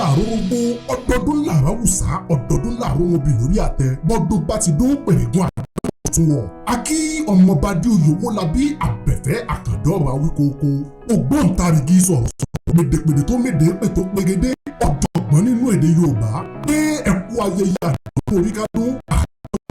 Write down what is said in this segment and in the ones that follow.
Làárọ̀ rógbó, ọdọọdún làárọ̀ wùsà, ọdọọdún làárọ̀ obì lórí àtẹ. Bọ́dún bá ti dún pèrègùn àgbẹ̀ tún wọ̀. Akí Ọmọọba Adéoyè Owólabí Àbẹ̀fẹ́ Àkàndọ̀rọ̀ Awíkókó, ògbóǹtarìgì sọ̀rọ̀ sọ̀rọ̀, pèdèpèdè tó méde pè tó pegedé, ọ̀jọ̀gbọ́n nínú èdè Yorùbá, pé ẹ kú ayẹyẹ àdúgbò orí kádún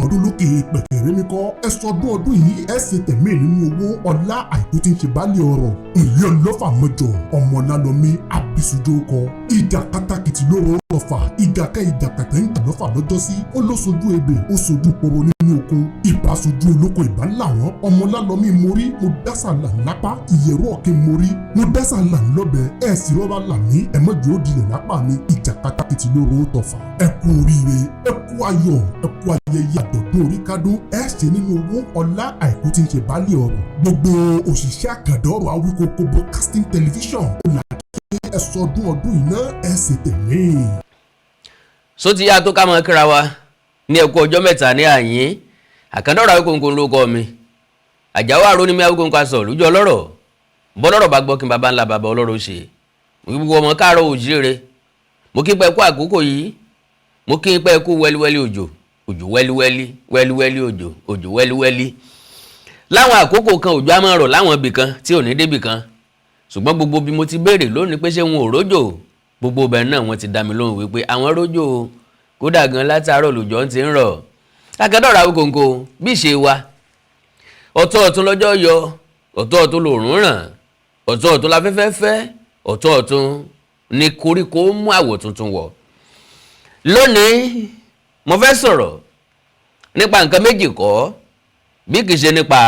ọdún lókè pẹ̀kẹ̀rẹ́ mi kọ́. Ẹ sọdún ọdún yìí, ẹ ṣe tẹ̀mí nínú owó, ọlá, àìkú tí ń ṣe baálé ọrọ̀. Ìlú ọlọ́fà mọ́jọ ọmọlálọ́mí abisujú kọ ìjà kátàkìtì lóró ọfà ìjà kẹ́ ìjà kàtẹ́ ń gbà lọ́fà lọ́jọ́sí. Ó ló sojú ebè, ó sojú poro nínú oko, ìbá sojú olóko, ìbá làwọn ọmọlálọ́mí. Mórí mo dásà là lápá ìyẹ̀rọ ọ̀kẹ́, mórí mo dásà là ńlọ́bẹ̀ ẹ̀ sì rọ́bà là ní ẹ̀mọ́jọ́ òdìlẹ̀ lápá mi. Ìjà kátàkìtì lóró tọ̀fà. Ẹ kú oríire, ẹ kú ayọ̀, ẹ kú ayẹyẹ àjọ̀dún orí kádún. Ẹ ṣe nínú owó, ọlá, àìkú tí ń ṣe baálé ọrọ̀. Gbogbo òṣìṣẹ́ Àkàndọ̀rọ̀ Awíkókó Broadcasting Television ó là kí ẹ sọdún ọdún yìí náà, ẹ ṣe tẹ̀mí. Só ti yá tó ká mọ kíra wa ní ẹkú ọjọ́ 3 ní àyín. Àkàndọ̀rọ̀ Awíkókó ló kọ́ mi. Àjàwọ́ àrò ní mi, Awíkókó aṣọ lójú ọlọ́rọ̀. Bọ́lọ́rọ̀ bá gbọ́ kí n bàbá ńlá bàbá ọlọ́rọ̀ ṣe. Gbogbo ọmọ káàárọ̀ òjíire, mo kí pẹ́ kú àkókò yìí, mo kí pẹ́ kú wẹ́líwẹ́lí òjò, òjò wẹ́líwẹ́lí, wẹ́líwẹ́lí òjò, òjò wẹ́líwẹ́lí. Láwọn àkókò kan, òjò á máa rọ̀ láwọn ibì kan tí ò ní débì kan, ṣùgbọ́n gbogbo bí mo ti béèrè lónìí pé ṣé wọn ò rójò, gbogbo ibẹ̀ náà wọ́n ti dá mi lóhùn wípé àwọn rójò, kódà gan látàárọ̀ lòjò ń ti ń rọ̀. Àkàndọ̀rọ̀ Awíkóńkó bí ìṣe wa, ọ̀tọ̀ ọ̀tún lọ́jọ́ yọ, ọ̀tọ̀ ọ̀tún lòrùn ràn, ọ̀tọ̀ ọ̀tún láfẹ́fẹ́ fẹ́, ọ̀tọ̀ ọ̀tún ni koríko mú àwọ̀ tuntun wọ̀. Lónìí, mo fẹ́ sọ̀rọ̀ nípa nǹkan méjì kọ́, bí kìí ṣe nípa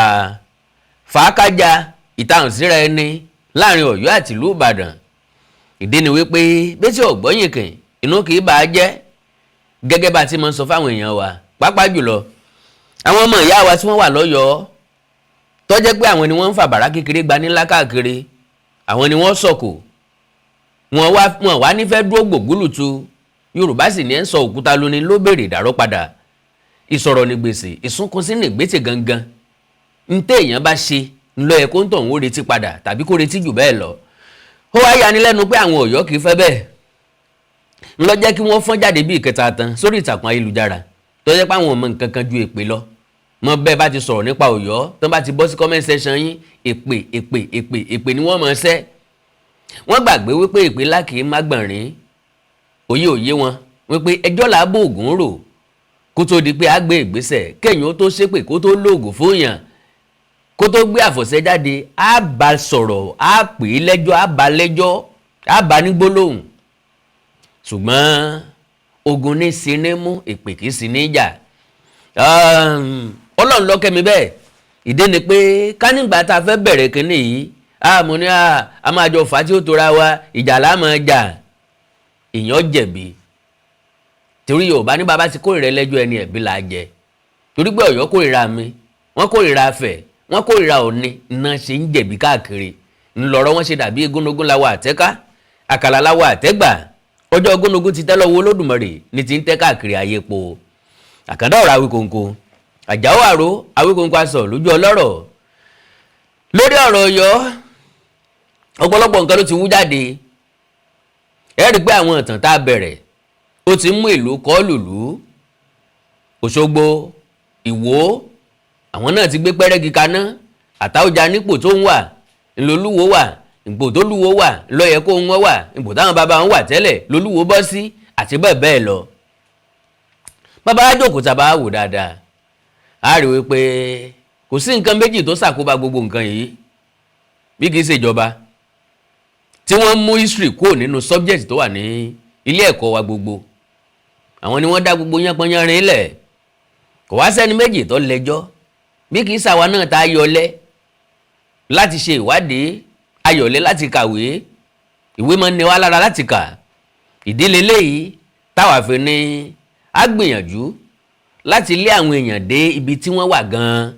fàákájà ìtahùn síra ẹni láàrin Ọ̀yọ́ àti ìlú Ìbàdàn. Ìdí ni wípé bẹ́tí ọ̀gbọ́yìnkìn inú kì í bá a jẹ́, gẹ́gẹ́ bá a ti máa ń sọ fáwọn èèyàn wa, pàápàá jùlọ àwọn ọmọ ìyá wa tí wọ́n wà lọ́yọ̀ọ́, tó jẹ́ pé àwọn ni wọ́n ń fà bàrà kékeré gba nílá káàkiri, àwọn ni wọ́n sọ̀kò wọn wá nífẹ̀ẹ́ dúró gbògbúlùtù. Yorùbá sì ní ẹ̀ ń sọ òkúta lóní ló béèrè ìdárọ́ padà. Ìsọ̀rọ̀ ní gbèsè, ìsúnkun sí ní gbèsè gangan. Ntẹ́ èèyàn bá ṣe ńlọ ẹ̀ kó ń tọ̀ ń ó retí padà tàbí kó retí jù bẹ́ẹ̀ lọ. Ó wá yani lẹ́nu pé àwọn Ọ̀yọ́ kì í fẹ́ bẹ́ẹ̀, ńlọ jẹ́ kí wọ́n fọ́n jáde bí ìkẹta tán sórí ìtàkùn ayélujára, tó jẹ́ pé àwọn ọmọ nǹkan kan ju èpè lọ mọ. Bẹ́ẹ̀ bá ti sọ̀rọ̀ nípa Ọ̀yọ́ tó bá ti bọ́ sí comment section yín, èpè, èpè, èpè, èpè ni wọ́n mọ̀ ṣẹ́. Wọ́n gbàgbé wípé èpè ńlá kì í má gbọ̀nrín. Òye òye wọn wípé ẹjọ́ là á bó ògùn rò kó tó di pé a gbé ìgbésẹ̀. Kéèyàn ó tó ṣépè, kó tó lóògùn fún yàn, kó tó gbé àfọ̀ṣẹ jáde, á bá sọ̀rọ̀, á pè é lẹ́jọ́, á bá lẹ́jọ́, á bá ní gbólóhùn. Ṣùgbọ́n ogun ní sinmi mú, èpè kì í sí ní jà. Ọlọ́run ló kẹ́ mi bẹ́ẹ̀. Ìdí ni pé kánígbà tá a fẹ́ bẹ̀rẹ̀ kínní yìí, a mọ̀ ní a máa jọ fà á tí ó tora wa, ìjà là máa jà, èèyàn jẹ̀bi, torí Yorùbá ní bàbá ti kórìíra ẹlẹ́jọ́ ẹni, ẹ̀bí là á jẹ. Torí pé Ọ̀yọ́ kórìíra mi, wọ́n kórìíra Ifẹ̀, wọ́n kórìíra Ọ̀ọ̀ni iná ṣe ń jẹ̀bi káàkiri. Ńlọrọ̀ wọn ṣe dàbí egúnnugún láwọ̀ àtẹ́ká, àkàlà láwọ̀ àtẹ́gbà. Ọjọ́ egúnnugún ti tẹ́ lọ́wọ́ Olódùmarè ní ti ń tẹ́ káàkiri ayé po. Àkàndá ọ̀rọ̀ Awíkonko, Àjàó àró Awíkonko aṣọ lójú ọlọ́rọ̀. Lórí ọ̀rọ̀ Ọ̀yọ́, ọ̀pọ̀lọpọ̀ nǹkan ló ti wú jáde. Ẹ rí i pé àwọn ìtàn tá a bẹ̀rẹ̀, ó ti mú ìlú kọ́ lùlú. Òṣogbo, Ìwó, àwọn náà ti gbé pẹ́rẹ́gì kaná. Àtàwùjá nípò tó ń wà ńlọlúwo wà, ipò tó lúwo wà lọ́yẹ kó ń wọ́n wà, ipò táwọn bàbá wọn wà tẹ́lẹ̀ lolúwo bọ́ sí, àti bẹ́ẹ̀ bẹ́ẹ̀ lọ. Bàbá jókòó tá a bá wò dáadáa, a rí wípé kò sí nǹkan méjì tó ṣàkóbá gbogbo nǹkan yìí bí kì í ṣèjọba tí wọ́n mú history kúrò nínú subject tó wà ní ilé ẹ̀kọ́ wa gbogbo. Àwọn ni wọ́n dá gbogbo yánpọnyánrin lẹ̀. Kò wá sẹ́ni méjì tó lẹ́jọ́ bí kì í ṣàwa náà tá a yọlẹ́ láti ṣe ìwádìí, ayọ̀lẹ́ láti kàwé. Ìwé máa ń ní wá lára láti kà. Ìdílé léyìí táwa fi ní á gbìyànjú láti lé àwọn èèyàn dé ibi tí wọ́n wà gan-an,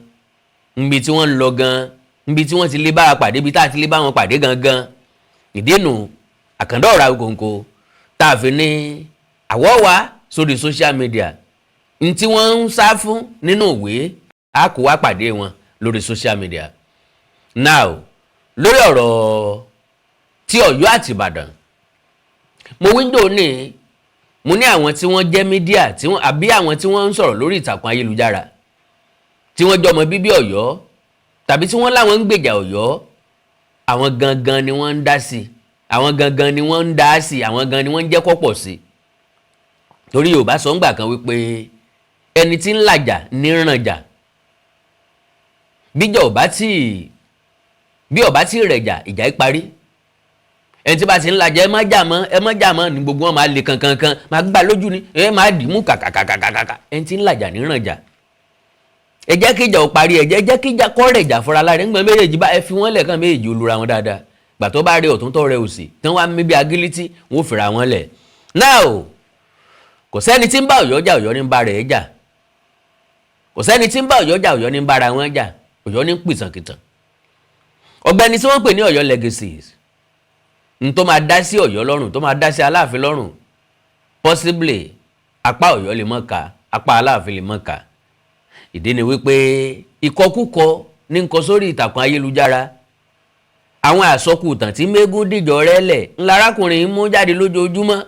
ibi tí wọ́n ń lọ gan-an, ibi tí wọ́n ti lé bá wa pàdé, ibi tá a ti lé bá wọn pàdé gangan. Ìdínú Àkàndá ọ̀rọ̀ Awíkonko tá a fi ní àwọ̀ wá sórí social media, n tí wọ́n ń sá fún nínú ìwé, a kò wá pàdé wọn lórí social media. Now, lórí ọ̀rọ̀ tí Ọ̀yọ́ àti Ìbàdàn, Mo window ní mo ní àwọn tí wọ́n jẹ́ media tí wọ́n àbí àwọn tí wọ́n ń sọ̀rọ̀ lórí ìtàkùn ayélujára tí wọ́n jọmọ bíbí Ọ̀yọ́ tàbí tí wọ́n láwọn ń gbèjà Ọ̀yọ́, àwọn gangan ni wọ́n ń dá sí, àwọn gangan ni wọ́n ń dá sí, àwọn gangan ni wọ́n ń jẹ́ kọ́pọ̀ sí. Torí Yorùbá sọ ńgbà kan wípé ẹni tí ń làjà ní rànjà. Bíjà ọba tí bí ọba tí rẹ̀jà, ìjà yìí parí. Ẹni tí bá ti ń làjà, ẹ má jà mọ́, ẹ má jà mọ́, ní gbogbo wọn máa le kankankan, máa gbà lójú ni, ẹ máa dì mú kàkàkàkàkà. Ẹni tí ń làjà ní rànjà. Ẹ jẹ́ kí ìjà ò parí, ẹ jẹ́ kí ìjà kọ́ rẹ̀jà fúnra lára ńgbọ́n. Méjèèjì bá ẹ fi wọ́n lẹ̀ kàn méjèèjì olùra wọn dáadáa. Gbà tó bá rí ọ̀tún tó rẹ òsì tí wọ́n á mí bí agilítí, wọ́n ò fìrà wọn lẹ̀. Now, kò sẹ́ni tí ń bá Ọ̀yọ́ jà, Ọ̀yọ́ ní ń bá rẹ̀ jà. Kò sẹ́ni tí ń bá Ọ̀yọ́ jà, Ọ̀yọ́ ní ń bára wọn jà. Ọ̀yọ́ ní ń pìtànkìtàn. Ọ̀gbẹ́ni tí wọ́n pè ní Ọ̀yọ́ Legacies n tó máa dá sí Ọ̀yọ́ lọ́rùn, tó máa dá sí Aláàfin lọ́rùn, possibly apá Ọ̀yọ́ lè mọ̀ ká, apá Aláàfin lè mọ̀ ká. Ìdí ni wípé ìkọkúkọ ní nǹkan sórí ìtàkùn ayélujára, àwọn àsọkùtàn tí mégún dìjọ rẹ lẹ̀ ńlá arákùnrin mú jáde lójoojúmọ́.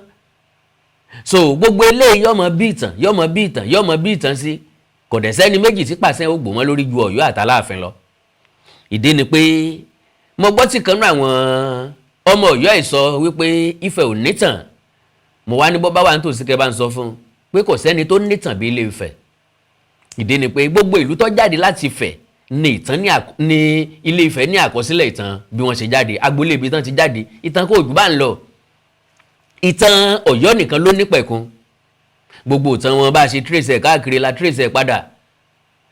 So gbogbo eléyìí yọmọ bí ìtàn, yọmọ bí ìtàn, yọmọ bí ìtàn sí. Kò dẹ̀ sẹ́ni méjì tí pàṣẹ ó gbò mọ́ lórí ju Ọ̀yọ́ àtàláàfin lọ. Ìdí ni pé mo gbọ́ tí kan náà àwọn ọmọ Ọ̀yọ́ ẹ̀ sọ wípé Ifẹ̀ ò nítàn. Mo wá ní bọ́ bá wà nítòsí, kẹ́ bá ń sọ fún un pé kò sẹ́ni tó nítàn bí Ilé Ifẹ̀. Ìdí ni pé gbogbo ìlú tó jáde láti Ifẹ̀ ní ìtàn ní Ilé Ifẹ̀ ní àkọsílẹ̀ ìtàn bí wọ́n ṣe jáde, agboolé ibi tán ti jáde, ìtàn kò jù bá ń lọ. Ìtàn Ọ̀yọ́ nìkan ló nípẹ̀kun. Gbogbo ìtàn wọn bá ṣe trace ẹ̀ káàkiri la trace ẹ̀ padà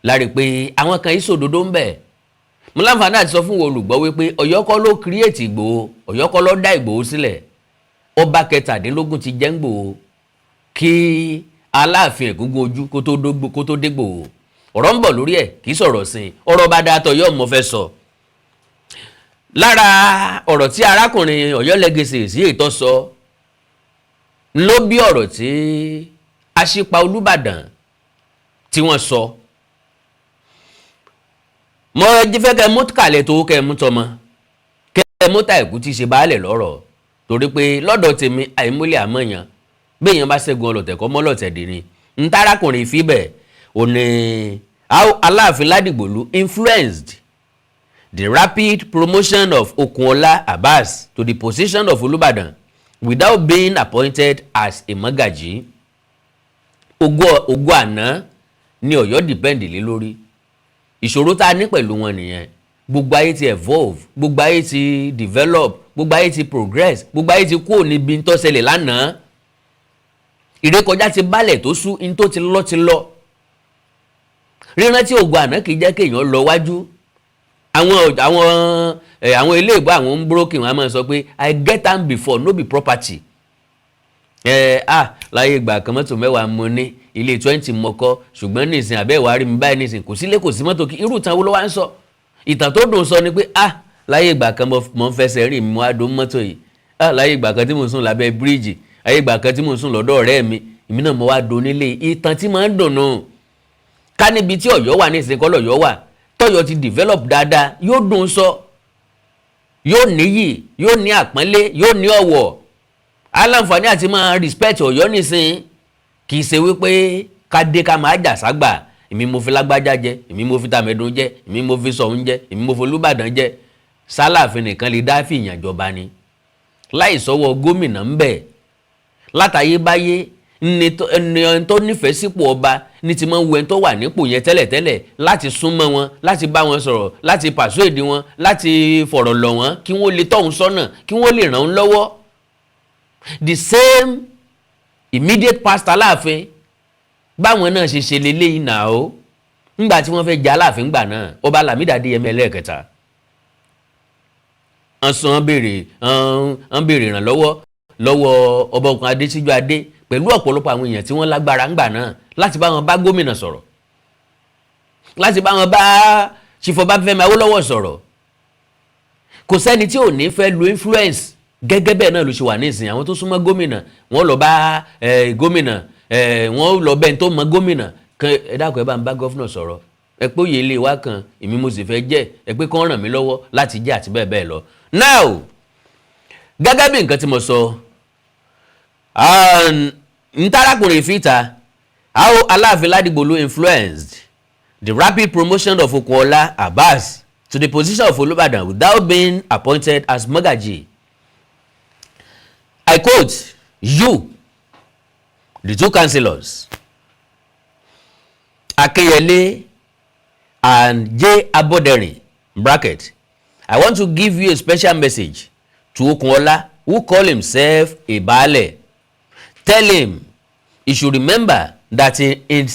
lárí pé àwọn kan ìṣòdodo ń bẹ. Mo láǹfààní àti sọ fún olùgbọ́ wípé Ọ̀yọ́ kọ́ ló create Ìgbòho, Ọ̀yọ́ kọ́ ló dá Ìgbòho sílẹ̀. Ọba kẹtàdínlógún ti jẹ́ ń Ìgbòho kí Aláàfin Ẹ̀gúngún Ojú kó tó dé Ìgbòho. Ọ̀rọ̀ ń bọ̀ lórí ẹ̀, kì í sọ̀rọ̀ sí i. Ọ̀rọ̀ bá dáa yóò mọ̀ fẹ́ sọ. Lára ọ̀rọ̀ tí arákùnrin Ọ̀yọ́ Legacy sí ètò sọ ló bí ọ̀rọ̀ tí Aṣípa Olúbàdàn tí wọ́n sọ. Mo fẹ́ kẹ́ mú kàlẹ̀ tó kẹ́ mú tọmọ kẹ́ mú ta ẹ̀kú tí ṣe baálẹ̀ lọ́rọ̀, torí pé lọ́dọ̀ tèmi, àìmúlẹ̀ àmọ̀yàn béèyàn bá ṣẹ́gun ọlọ̀tẹ̀ kọ́ mọ́lọ̀tẹ̀ dì ní ntarakùnrin fíbẹ̀ ò ní how Aláàfin Ládìgbòlú influenced the rapid promotion of Okunola Abbas to the position of Olúbàdàn without being appointed as a Mọ́gàjí. Ògo àná ni Ọ̀yọ́ depend lé lórí. Ìṣòro tá a ní pẹ̀lú wọn nìyẹn. Gbogbo ayé ti evolve, gbogbo ayé ti develop, gbogbo ayé ti progress, gbogbo ayé ti kúrò níbi tó ṣẹlẹ̀ lánàá. Ìrékọjá ti bálẹ̀ tó sú ní tó ti lọ ti lọ. Rírántí ògo àná kì í jẹ́ kéèyàn lọ wájú. Àwọn ilé ìbò, àwọn ń búrókì, wọn a máa sọ pé "I get am before no be property." Ẹ ah, láyé ìgbà kan, mọ́tò 10 mo ní, ilé 20 mọ́kọ́, ṣùgbọ́n nísìn àbẹ́ ìwà rí mi báyìí nísìn, kò sílé, kò sí mọ́tò. Kí irú ìtàn wo ló wá ń sọ? Ìtàn tó dùn sọ ni pé, "Ah, láyé ìgbà kan mo ń fẹsẹ̀ rìn, mo á dó mọ́tò yìí. Ah, láyé ìgbà kan tí mo sùn lábẹ́ bíríìjì, láyé ìgbà kan tí mo sùn lọ́dọ̀ ọ̀rẹ́ mi, èmi náà mo wá do nílé." Ìtàn tí máa ń dùn nù. Ká níbi tí Ọ̀yọ́ wà ní ìsìnkọ́ lọ́yọ́ wà, tọ́yọ́ ti develop dáadáa, yóò dùn sọ, yóò níyì, yóò ní àpọ́nlé, yóò ní ọ̀wọ̀, aláǹfààní àti máa respect Ọ̀yọ́ nísìn. Kì í ṣe wípé ká dé ká máa jà ságbà, èmi mo fi lágbájá jẹ, èmi mo fi tàmẹ̀dùn jẹ, èmi mo fi sọ̀hún jẹ, èmi mo fi Olúbàdàn jẹ. Sálàfin nìkan lè dá fìyàn jọba ni láì sọ́wọ́ gómìnà ń bẹ̀. Látayébáyé ní ẹni tó nífẹ̀ẹ́ sípò ọba ní ti máa ń wo ẹni tó wà nípò yẹn tẹ́lẹ̀tẹ́lẹ̀ láti súnmọ́ wọn, láti bá wọn sọ̀rọ̀, láti persuade wọn, láti fọ̀rọ̀ lọ̀ wọ́n, kí wọ́n lè tọ́ òun sọ́nà, kí wọ́n lè ràn án lọ́wọ́. The same immediate past Aláàfin, báwọn náà ṣe ṣe leléyìí náà o. Ńgbà tí wọ́n fẹ́ jẹ Aláàfin gbà náà, Ọba Lámìdí Adéyẹmọ ẹlẹ́ẹ̀kẹta, wọ́n sọ wọ́n béèrè ìrànlọ́wọ́ lọ́wọ́ ọba ọkùnrin Adésíjú Adé pẹ̀lú ọ̀pọ̀lọpọ̀ àwọn èèyàn tí wọ́n lágbára ńgbà náà láti bá wọn bá gómìnà sọ̀rọ̀, láti bá wọn bá Chief Ọbáfẹ́mi Awólọ́wọ̀ sọ̀rọ̀. Kò sẹ́ni tí ò ní fẹ́ lo influence. Gẹ́gẹ́ bẹ́ẹ̀ náà ló ṣe wà nísìnyí. Àwọn tó súnmọ́ gómìnà, wọ́n lọ bá gómìnà, wọ́n lọ bẹ́ẹ̀ tó mọ gómìnà kan, "Ẹ dákun, ẹ bá ń bá governor sọ̀rọ̀, ẹ pé òye ilé wa kan, èmi mo sì fẹ́ jẹ́, ẹ pé kán ràn mí lọ́wọ́ láti jẹ́," àti bẹ́ẹ̀ bẹ́ẹ̀ lọ. Now, gẹ́gẹ́ bí nǹkan tí mo sọ. Ntarakùnrin fìtà how Aláàfin Ládìgbòlù influenced the rapid promotion of Okunola Abbas to the position of Olúbàdàn without being appointed as Mogaji. I quote you, the two councillors, Akeyele and J. Aboderin, bracket. I want to give you a special message to Okunola, who call himself a Baale. Tell him he should remember that in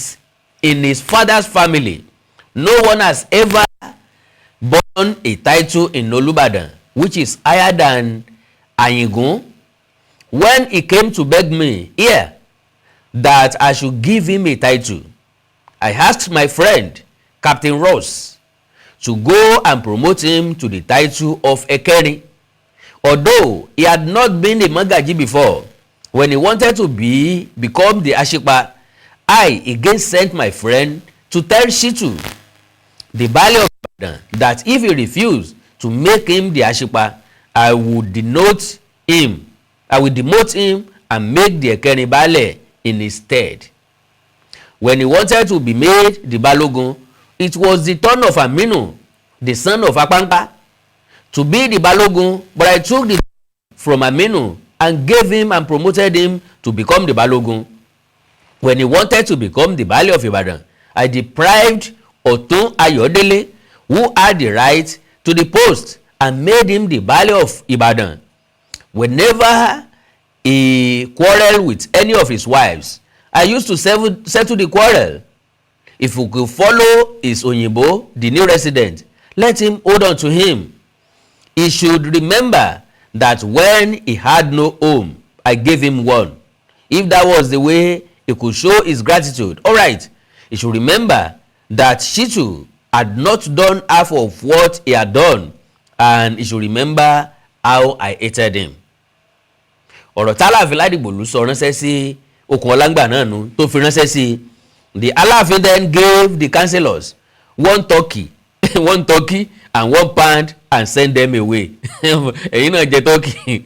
his father's family, no one has ever borne a title in Olubadan which is higher than Ayingun. When he came to beg me here that I should give him a title, I asked my friend Captain Ross to go and promote him to the title of Ekerin. Although he had not been a Magaji before, when he wanted to become the Ashipa, I again sent my friend to tell Shitu, the Baale of Ibadan, that if he refused to make him the Ashipa, I will demote him and make the Ekerin Baale in his stead. When he wanted to be made the Balogun, it was the turn of Aminu, the son of Apampa, to be the Balogun, but I took the from Aminu and gave him and promoted him to become the Balogun. When he wanted to become the Baale of Ibadan, I deprived Otun Ayodele, who had the right to the post, and made him the Baale of Ibadan. Whenever he quarreled with any of his wives, I used to settle the quarrel. If we could follow his Oyinbo, the new resident, let him hold on to him. He should remember that when he had no home, I gave him one. If that was the way he could show his gratitude, all right. He should remember that Shitu had not done half of what he had done, and he should remember how I hated him. Ọ̀rọ̀ tálàfin Ládìgbòlù sọ ránṣẹ́ sí Okunola ńgbà náà nu tó fi ránṣẹ́ sí. The Aláàfin then gave the councillors one turkey, one turkey and 1 pound and send them away. Ẹ̀yin náà jẹ turkey.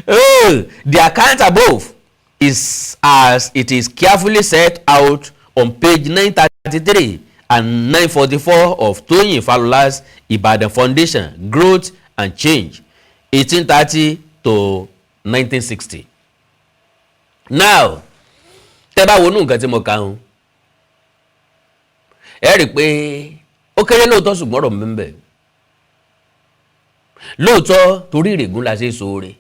Oh, the account above is as it is carefully set out on page 933 and 944 of Toyin Falola's Ibadan Foundation, Growth and Change, 1830 to 1960. Now, tẹ́ bá wọnú nǹkan tí mo kà ń, ẹ rí i pé ó kéré lóòótọ́, ṣùgbọ́n ọ̀rọ̀ mi ń bẹ lóòótọ́, torí ìrègùn la ṣe sóore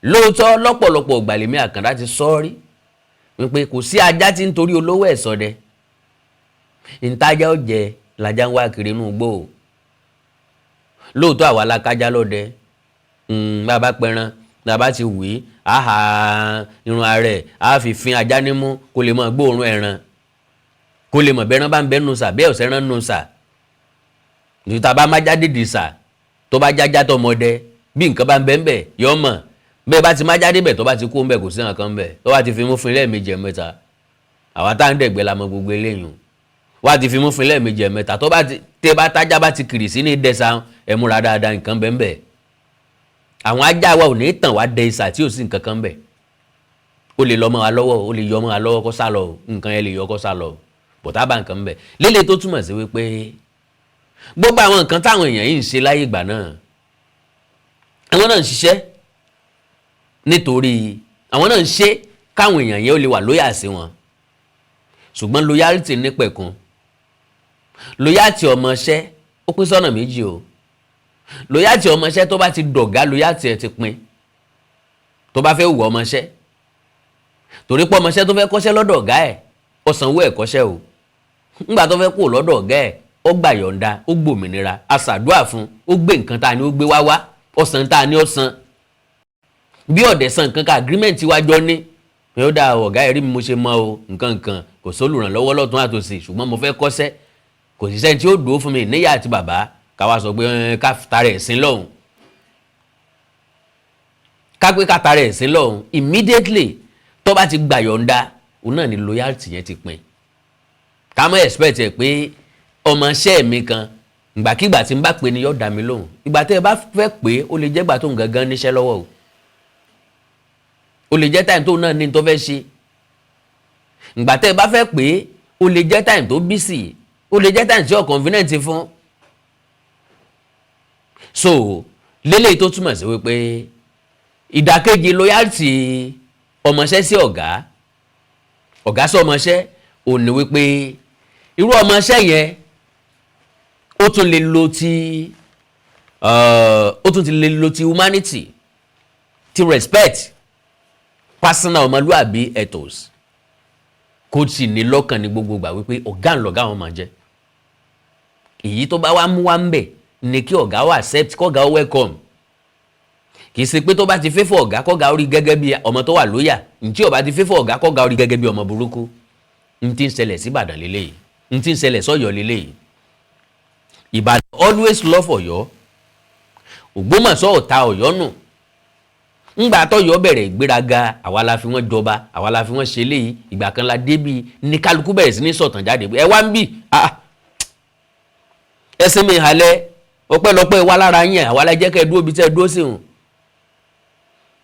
lóòótọ́. Lọ́pọ̀lọpọ̀ ìgbàlèmí Àkàndá ti sọ́ọ́rí wípé kò sí ajá tí ń torí olówó ẹ̀ ṣọdẹ. Ìtajà ó jẹ lajá ń wá kiri inú igbó o. Lóòótọ́, àwa la kájá lọ́dẹ. Bá a bá pẹran, bá a bá ti wí, á ha irun ara ẹ̀, á fi fin ajá nímú kó lè máa gbóòórùn ẹran, kó lè mọ̀ bẹ́ẹ̀rán bá ń bẹ́ nù sà bẹ́ẹ̀ ọ̀sẹ̀ rán nù sà. Níta bá má jáde dì sà, tó bá jájá tọmọdé, bí nǹkan bá ń bẹ́ ń bẹ̀ yọ mọ̀. Bẹ́ẹ̀ bá ti má jáde bẹ̀, tó bá ti kú ń bẹ̀, kò sí nǹkan bẹ̀. Tó bá ti fi mú fin lẹ́ẹ̀mejì, ẹ̀mẹ́ta, àwa tá ń dẹ̀gbẹ́ la mọ gbogbo eléyìí. Wá ti fi mú fin lẹ́ẹ̀mejì, ẹ̀mẹ́ta, tó bá ti tẹ́ bá tájá bá ti kiri sí ní dẹ́sà, ẹ̀ múra dáadáa, nǹkan bẹ́ẹ̀ bẹ́ẹ̀. Àwọn ajá wa ò ní tàn wá dẹ ìsà tí ò sí nǹkan kan bẹ̀. Ó lè lọ mọ́ wa lọ́wọ́, ó lè yọ mọ́ wa lọ́wọ́ kó sá lọ, nǹkan yẹn lè yọ kó sá lọ, bọ̀tá bá nǹkan bẹ̀ lélẹ̀. Tó túmọ̀ sí wípé gbogbo àwọn nǹkan táwọn èèyàn yìí ń ṣe láyé ìgbà náà, àwọn náà ń ṣiṣẹ́ nítorí àwọn náà ń ṣe káwọn èèyàn yẹn ó lè wà loyal sí wọn. Ṣùgbọ́n loyalty nípẹ̀kun. Loyalty ọmọọṣẹ́, ó pín sọ́nà méjì o. Loyalty ọmọọṣẹ́, tó bá ti dọ̀gá, loyalty ẹ̀ ti pin. Tó bá fẹ́ wù ọmọọṣẹ́, torí pé ọmọọṣẹ́ tó fẹ́ kọ́ṣẹ́ lọ́dọ̀ ọ̀gá ẹ̀, ó sanwó ẹ̀ kọ́ṣẹ́ o. Ńgbà tó fẹ́ kúrò lọ́dọ̀ ọ̀gá ẹ̀, ó gbà yọ̀ǹda, ó gbòmìnira, a ṣàdúà fún, ó gbé nǹkan tá a ní ó gbé wá wá, ó san tá a ní ó san. Bí ọ̀dẹ̀ san nǹkan ká agreement wájọ́ ní ó dá ọ̀gá ẹ̀rí mi, mo ṣe mọ́ o, nǹkan nǹkan kò sólùrànlọ́wọ́ lọ́tún àtòsì, ṣùgbọ́n mo fẹ́ kọ́ṣẹ́, kò sí sẹ́ni tí ó dúró fún mi níyà àti bàbá, ká wá sọ pé ká tara ẹ̀ sí lọ́hùn, ká pé ká tara ẹ̀ sí lọ́hùn. Immediately tó bá ti gbà yọ̀ǹda, òun náà ni loyalty yẹn ti pin. Ká má expect ẹ̀ pé ọmọọṣẹ́ mi kan, ìgbàkigbà tí n bá pè ní yóò dá mi lóhùn. Ìgbà tẹ́ ẹ bá fẹ́ pé, ó lè jẹ́ gbà tó ń gangan níṣẹ́ lọ́wọ́ o. Ó lè jẹ́ time tó náà ní tó fẹ́ ṣe. Ìgbà tẹ́ ẹ bá fẹ́ pé, ó lè jẹ́ time tó busy, ó lè jẹ́ time tí ó convenient fún. So lélẹ́yìí tó túmọ̀ sí wípé ìdàkejì loyalty ọmọọṣẹ́ sí ọ̀gá, ọ̀gá sí ọmọọṣẹ́, ò ní wípé irú ọmọọṣẹ́ yẹn ó tún ti lè lo ti humanity, ti respect, personal ọmọlúàbí ethos, kó sì ní lọ́kàn ní gbogbo ìgbà wípé ọ̀gá ńlọ̀gá àwọn máa jẹ́. Èyí tó bá wá mú wá ń bẹ̀ ni kí ọ̀gá ó accept, kọ́gá ó welcome. Kì í ṣe pé tó bá ti favour ọ̀gá, kọ́gá ó rí gẹ́gẹ́ bí ọmọ tó wà loyal. Ntí ó bá ti favour ọ̀gá, kọ́gá ó rí gẹ́gẹ́ bí ọmọ burúkú. N ti ń ṣẹlẹ̀ sí Ìbàdàn lélẹ́yìí, n ti ń ṣẹlẹ̀ sọ́yọ́ lélẹ́yìí. Ìbàdàn always love Ọ̀yọ́. Ògbómọ̀ṣọ́ ò ta Ọ̀yọ́ nù. Ńgbà tọ́yọ́ bẹ̀rẹ̀ ìgbéraga, àwa la fi wọ́n jọba, àwa la fi wọ́n ṣe léyìí. Ìgbà kan la débi ní kálukú bẹ̀rẹ̀ sí ní sọ̀tàn jáde. Ẹ wá ń bì, ẹsẹ̀ mi halẹ̀, ọpẹ́lọpẹ́ wá lára yẹn, àwa la jẹ́ kẹ́ ẹ dúró bí tẹ́ ẹ dúró sí hùn.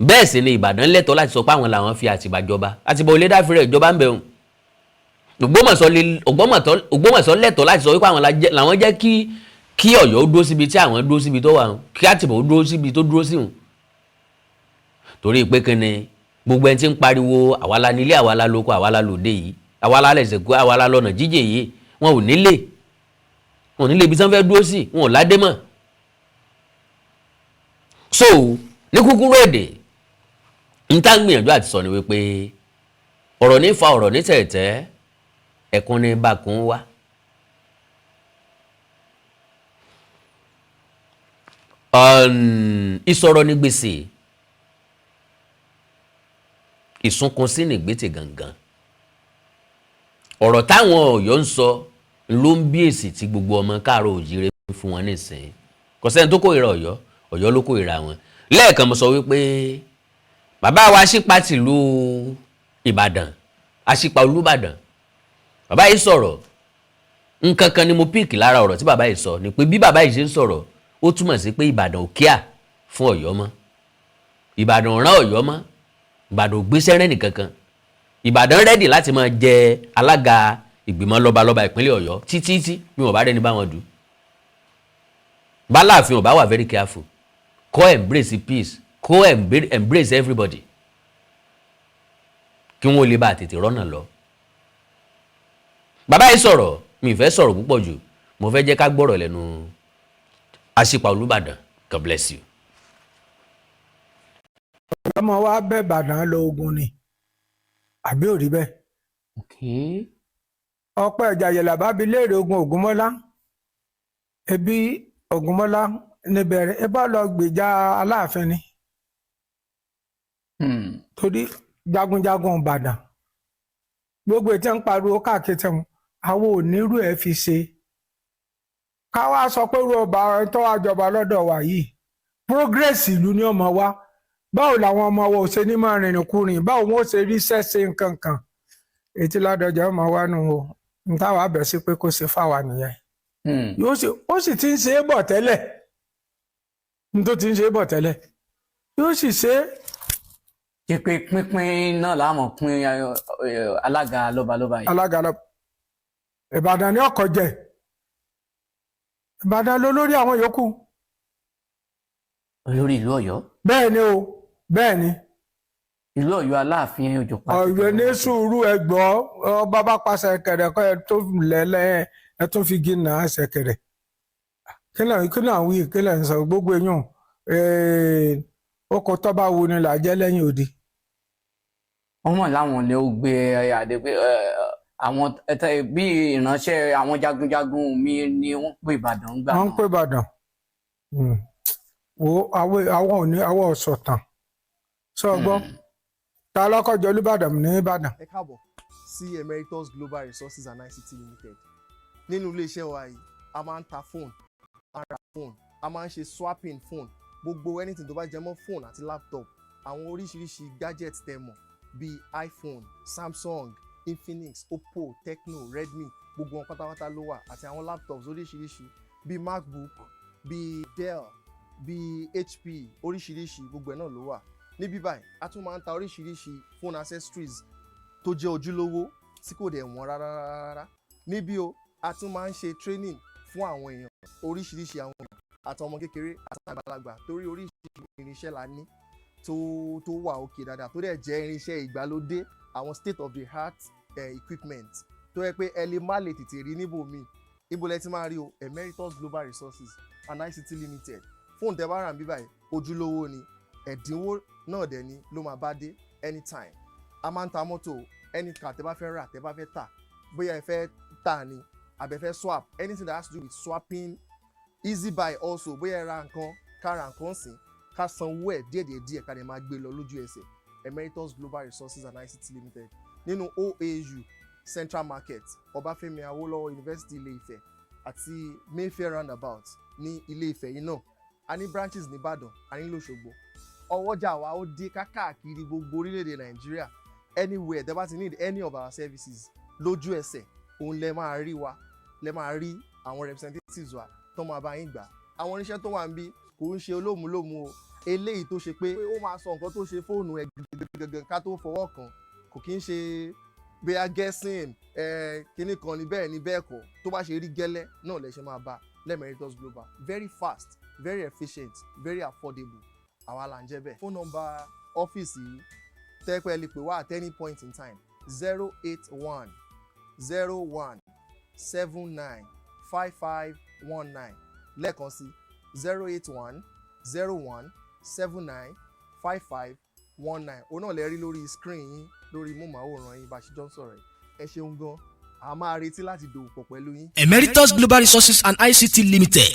Bẹ́ẹ̀ sì ni Ìbàdàn lẹ́tọ̀ọ́ láti sọ pé àwọn làwọn fi Àtìbà jọba. Àtìbà ò lè dáfi rẹ̀ jọba ń bẹ̀ hùn. Ògbómọ̀ṣọ́ lẹ́tọ̀ọ́ láti sọ wípé àwọn làwọn jẹ́ kí Ọ̀yọ́ ó dúró síbi tí àwọn dúró síbi tó wà hùn, kí Àtìbà ó dúró síbi tó dúró sí hùn. Torí pé kíni? Gbogbo ẹni tí ń pariwo àwa la nílé, àwa la lóko, àwa la lòde yìí, àwa la lẹ̀sẹ̀ kú, àwa la lọ́nà jíjìn yìí, wọn ò nílé, wọn ò nílé ibi tí wọ́n fẹ́ dúró sí, wọn ò ládé mọ́. So ní kúkúrú èdè, n tá gbìyànjú àti sọ ni wípé ọ̀rọ̀ ní fa ọ̀rọ̀ ní tẹ̀tẹ̀, ẹ̀kún ní bákun wá. Ìsọ̀rọ̀ ní gbèsè, ìsunkun sí ní gbèsè gangan. Ọ̀rọ̀ táwọn Ọ̀yọ́ ń sọ ló ń bí èsì tí gbogbo ọmọ káàárọ̀ òjíire fún wọn nísìnyí. Kò sẹ́ni tó kórìíra Ọ̀yọ́, Ọ̀yọ́ ló kórìíra wọn. Lẹ́ẹ̀kan mo sọ wípé bàbá wa Aṣípa tìlú Ìbàdàn, Aṣípa Olúbàdàn, bàbá yìí sọ̀rọ̀. Nǹkan kan ni mo pick lára ọ̀rọ̀ tí bàbá yìí sọ ni pé bí bàbá yìí ṣe ń sọ̀rọ̀, ó túmọ̀ sí pé Ìbàdàn ò kíà fún Ọ̀yọ́ mọ́, Ìbàdàn ò rán Ọ̀yọ́ mọ́, Ìbàdàn ò gbéṣẹ́ rẹ́ nìkankan. Ìbàdàn ready láti máa jẹ alága ìgbìmọ̀ lọ́balọ́ba ìpínlẹ̀ Ọ̀yọ́ títí tí bí wọ́n bá rẹ́ni bá wọn dù. Báláàfin ò bá wà very careful, kó embrace peace, kó embrace everybody, kí wọ́n lè bá tètè rọ́nà lọ. Bàbá yìí sọ̀rọ̀, mi ì fẹ́ sọ̀rọ̀ púpọ̀ jù, mo fẹ́ jẹ́ ká gbọ́rọ̀ lẹ́nu Aṣípa Olúbàdàn. God bless you. Ọmọ wa bẹ́ Ìbàdàn lọ ogun ni, àbí ò rí bẹ́ẹ̀? Ọ̀pọ̀ ìjàyè làbá bi léèrè ogun Ògúnmọ́lá. Ẹbí Ògúnmọ́lá níbẹ̀rẹ̀ ẹ bá lọ gbèjà Aláàfin ni, torí jagunjagun Ìbàdàn gbogbo ètò ń pariwo káàkiri tẹ̀wọ̀n, àwọn ò nírú ẹ̀ fi ṣe. Ká wá sọ pé irú ọba tó wá jọba lọ́dọ̀ wa yìí, progress ìlú ni ọmọ wa, báwo làwọn ọmọ wa ò ṣe ní máa rìnrìn kúrìn, báwo wọn ò ṣe rí sẹ́sẹ nǹkan kan ètí Ládọjà ọmọ wa nù o. N táwa bẹ̀ sí pé kó ṣe fáwa nìyẹn. Yóò ṣe, ó sì ti ń ṣe é bọ̀ tẹ́lẹ̀, n tó ti ń ṣe é bọ̀ tẹ́lẹ̀, yóò sì ṣe é. Ṣe pé pínpín náà láàmú pín alága lọ́balọ́ba yìí? Alága lọ Ìbàdàn ní ọkọ̀ jẹ, Ìbàdàn ló lórí àwọn yòókù. Olórí ìlú Ọ̀yọ́? Bẹ́ẹ̀ ni o, bẹ́ẹ̀ ni. Ìlú Ọ̀yọ́ Aláàfin Òjò pa. Ọ̀yọ́ ní sùúrù, ẹgbọ́ ọba bá pàṣẹ kẹrẹ kọ ẹ tó lẹ́lẹ́, ẹ tún fi gí nà ẹsẹ̀ kẹrẹ. Kí là ń wí? Kí là ń sọ? Gbogbo eyín oko tó bá wu ni là jẹ́ lẹ́yìn odi. Wọ́n mọ̀ láwọn lè ó gbé adé pé àwọn bí ìránṣẹ́ àwọn jagunjagun mi ni wọ́n pè Ìbàdàn gbà. Wọ́n ń pè Ìbàdàn. Wo àwọn ò ní àwọn ọ̀sọ̀tàn sọ gbọ́ ta lọ́kọ̀jọ́ Olúbàdàn ní Ìbàdàn. Ẹ káàbọ̀ sí Emeritus Global Resources and ICT Limited. Nínú iléeṣẹ́ wa yìí, a máa ń ta phone, a ra phone, a máa ń ṣe swapping phone, gbogbo anything tó bá jẹ mọ́ phone àti laptop, àwọn oríṣiríṣi gadgets tẹ́ mọ̀ bíi iPhone, Samsung, Infinix, Oppo, Tecno, Redmi, gbogbo wọn pátápátá ló wà, àti àwọn laptops oríṣiríṣi bíi MacBook, bíi Dell, bíi HP, oríṣiríṣi gbogbo ẹ̀ náà ló wà. Níbí báyìí, a tún máa ń ta oríṣiríṣi phone accessories tó jẹ́ ojúlówó tí kò dẹ̀ wọ́n rárá rárá níbí o. A tún máa ń ṣe training fún àwọn èèyàn, oríṣiríṣi àwọn èèyàn, àtàwọn ọmọ kékeré àti àgbàlagbà, torí oríṣiríṣi irinṣẹ́ la ní tó wà òkè dáadáa, tó dẹ̀ jẹ́ irinṣẹ́ ìgbàlódé, àwọn state of the art equipment tó yẹ pé ẹ lè má lè tètè rí níbòmíì. Ibo lẹ ti máa rí o? Emeritus Global Resources and ICT Limited. Fóònù tẹ bá rà níbí báyìí, ojúlówó ni, ẹ̀dínwó náà dẹ̀ ni ló máa bá dé anytime. A máa ń ta mọ́tò, any car tẹ bá fẹ́ rà, tẹ bá fẹ́ tà, bóyá ẹ fẹ́ tà ni àbẹ fẹ́ swap, anything that has to do with swapping, easy buy also, bóyá ẹ ra nǹkan, ká ra nǹkan sìn, ká sanwó ẹ̀ díẹ̀díẹ̀ díẹ̀, ká lè máa gbé lọ lójú ẹsẹ̀. Emeritus Global Resources and ICT Limited nínú OAU Central Market, Ọbáfẹ́mi Awólọ́wọ̀ University, Ilé-Ifẹ̀, àti Mayfair Roundabout ní Ilé-Ifẹ̀ yìí náà. A ní branches nìbàdàn, a ní lọ́ṣogbo. Ọwọ́jà wa ó dé káàkiri gbogbo orílẹ̀-èdè Nàìjíríà. Anywhere tẹ́ bá ti need any of our services, lójú ẹsẹ̀ òun lẹ máa rí wa, lẹ máa rí àwọn representatives wa tó máa bá yín gbà. Àwọn oníṣẹ́ tó wà níbí kò ń ṣe olómùlómù o. Eléyìí tó ṣe pé ó máa sọ nǹkan tó ṣe fóònù ẹ gangan ká tó fọwọ́ kàn, kò kí ń ṣe bóyá guessing ẹ kíní kan ní bẹ́ẹ̀ ni bẹ́ẹ̀ kọ́. Tó bá ṣe rí gẹ́lẹ́ náà lẹ ṣe máa bá l'Emeritus Global. Very fast, very efficient, very affordable. Àwa là ń jẹ́ bẹ́ẹ̀. Phone number ọ́fíìsì yìí tẹ́pẹ́ lè pè wá at any point in time: 08101795519. Lẹ́ẹ̀kan sí, 08101795519. Òun náà lè rí lórí screen yín, lórí móhùnmáwòrán yín bá a ṣe jọ ń sọ̀rọ̀ yìí. Ẹ ṣeun gan, a máa retí láti dòwò pọ̀ pẹ̀lú yín. Emeritus Global Resources and ICT Limited,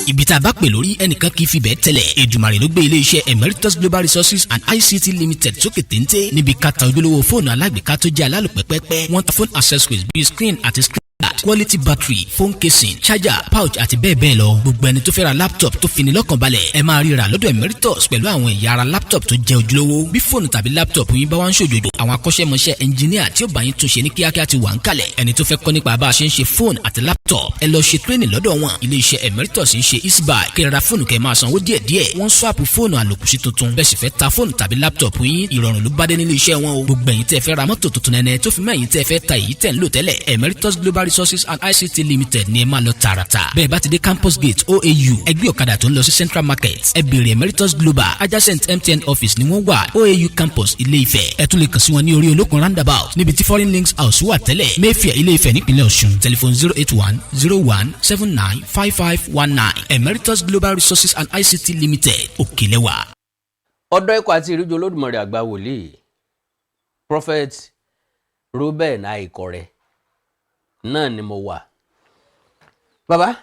ibi tá a bá pè lórí, ẹnìkan kì í fi bẹ́ẹ̀ tẹ́lẹ̀. Èdùmàrè ló gbé iléeṣẹ́ Emeritus Global Resources and ICT Limited sókè téńté níbi ká ta ojúlówó fóònù alágbèéká tó jẹ́ alálòpẹ́pẹ́pẹ́. Wọ́n ta phone accessories bíi screen àti screen guard, quality battery, phone casing, charger, pouch àti bẹ́ẹ̀ bẹ́ẹ̀ lọ. Gbogbo ẹni tó fẹ́ ra laptop tó fini lọ́kàn balẹ̀, ẹ máa ríra lọ́dọ̀ Emeritus pẹ̀lú àwọn ẹ̀yà ara laptop tó jẹ́ ojúlówó. Bí fóònù tàbí laptop yín bá wá ń ṣòjòjò, àwọn akọ́ṣẹ́mọṣẹ́ engineer tí ó bá yín túnṣe ní kíákíá ti wà ń kalẹ̀. Ẹni tó fẹ́ kọ́ nípa bá a ṣe ń ṣe fóònù àti laptop, ẹ lọ ṣe training lọ́dọ̀ wọn. Iléeṣẹ́ Emeritus ń ṣe easybuy, kí ẹ ra fóònù kẹ́ máa sanwó díẹ̀díẹ̀. Wọ́n swap fóònù àlòkù sí tuntun. Bẹ́ẹ̀ sì fẹ́ ta fóònù tàbí laptop yín, ìrọ̀rùn ló bá dé nílé iṣẹ́ wọn o. Gbogbo ẹ̀yin tẹ́ fẹ́ ra mọ́tò tuntun nẹ́nẹ́, tó fi mọ́ ẹ̀yin tẹ́ fẹ́ ta èyí tẹ́ ń lò tẹ́lẹ̀, Emeritus Global Resources and ICT Limited ní ẹ máa lọ tààràtà. Bẹ́ẹ̀ bá ti dé Campus Gate OAU, ẹgbẹ́ ọ̀kadà tó ń lọ sí Central Market, ẹ béèrè Emeritus Global. Adjacent MTN office ni wọ́n wà, OAU Campus, Ilé-Ifẹ̀. Ẹ tún lè kàn sí wọn ní orí Olókun Roundabout, níbi tí Foreign Links House wà tẹ́lẹ̀, Mayfair, Ilé-Ifẹ̀, nípínlẹ̀ Ọ̀ṣun. Telephone: 08101795519. Emeritus Global Resources and ICT Limited, òkèlẹ́wà. Ọ̀dọ́ ikọ̀ àti ìríjú Olódùmarè, àgbà wòlíì Prophet Reuben Àìkọ̀rẹ́ náà ni mo wà. Bàbá,